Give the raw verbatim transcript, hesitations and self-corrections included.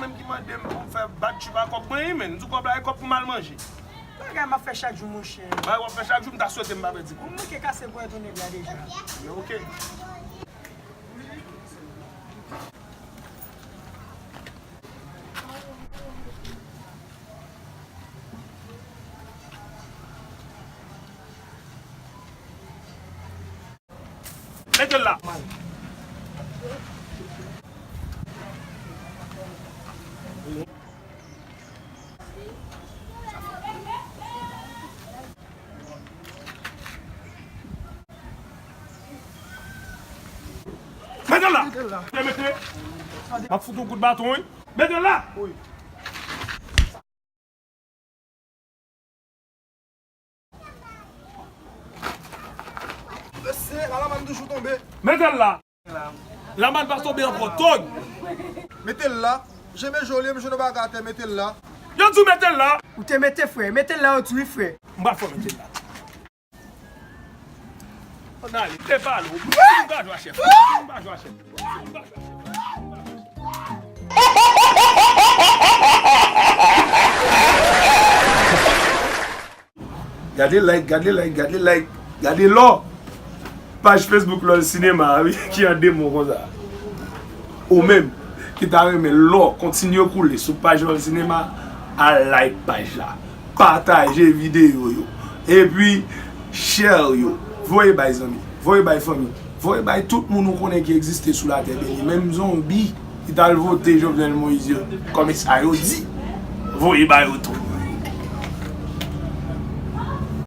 Menm ki mande m pou m fè bat chupa kòb mwen, wi, men. M di kòb la, e kòb pou m al manje. Bagay m ap fè chak jou, monchè. Bagay w ap fè chak jou, m ta swete m pa pèdi kòb. Ou manke kase ponyèt yon nèg la deja. Men oke. Mete l la. Mete l la. Mete, mete. M ap fout yon kout baton, wi. Mete l la. Mesye, la lamann toujou tonbe. Mete l la. Lamann pa tonbe ankò, tòg. Mete l la. Jembe joli, m jwenn yon bagay atè, mete l la. Yo di w mete l la. Ou te mete, frè. Mete l la, yo di wi, frè. M pa fè w mete l la. Ann ale, te pale w. M pa jwe a chèf. M pa jwe a chèf. Gade like, gade like, gade like, gade lò. Paj Facebook Lòl Sinema a, wi, ki an demon konsa. Ou menm ki ta renmen lò kontinye koule sou paj Lòl Sinema, al like paj la. Pataje videyo yo. Epi, share yo. Voye bay zanmi. Voye bay fanmi. Voye bay tout moun ou konnen ki egziste sou latè beni. Menm zonbi ki t al vote Jovenel Moïse yo. Kòm sa yo di. Voye ba yo tou.